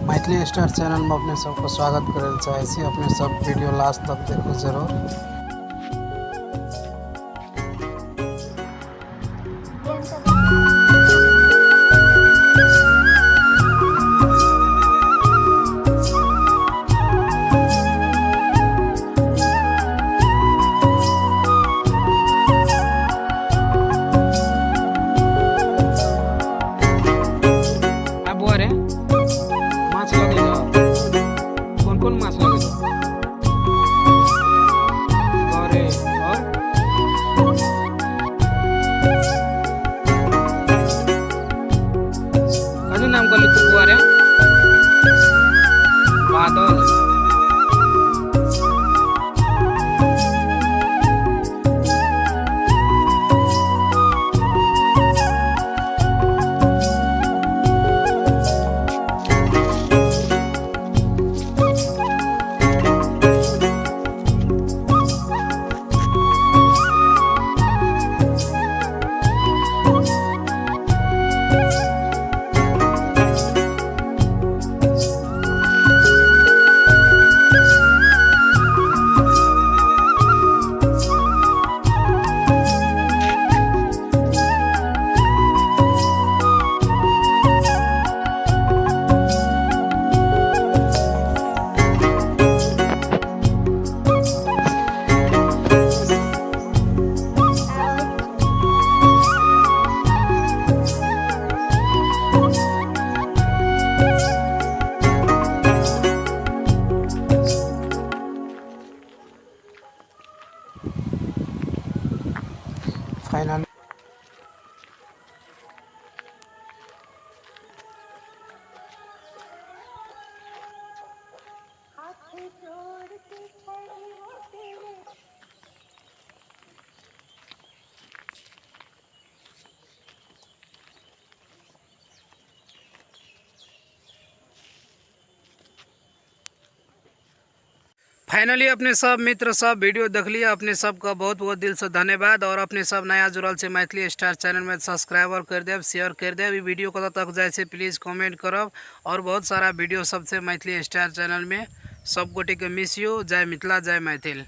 Maithili star चैनलमे अपने सबके स्वागत करै लए चाहै छी। अपने सब वीडियो लास्ट तक देखू जरूर। आ बुआ रे, माछ लगेगा? कौन कौन माछ लगेगा? गरे और कथी नाम कहली तू बुआ रे? बादल। फाइनली फाइनली अपने सब मित्र सब वीडियो देखलिए, अपने सबके बहुत बहुत दिल से धन्यवाद। और अपने सब नया जुड़ल छै मैथिली स्टार चैनल में, सब्सक्राइबर कर देब, शेयर कर देब। ई वीडियो कतऽ तक जाइ छै प्लीज कमेंट करब। और बहुत सारा वीडियो सब छै मैथिली स्टार चैनल में। सब गोटे के मिस यू। जय मिथिला, जय मैथिल।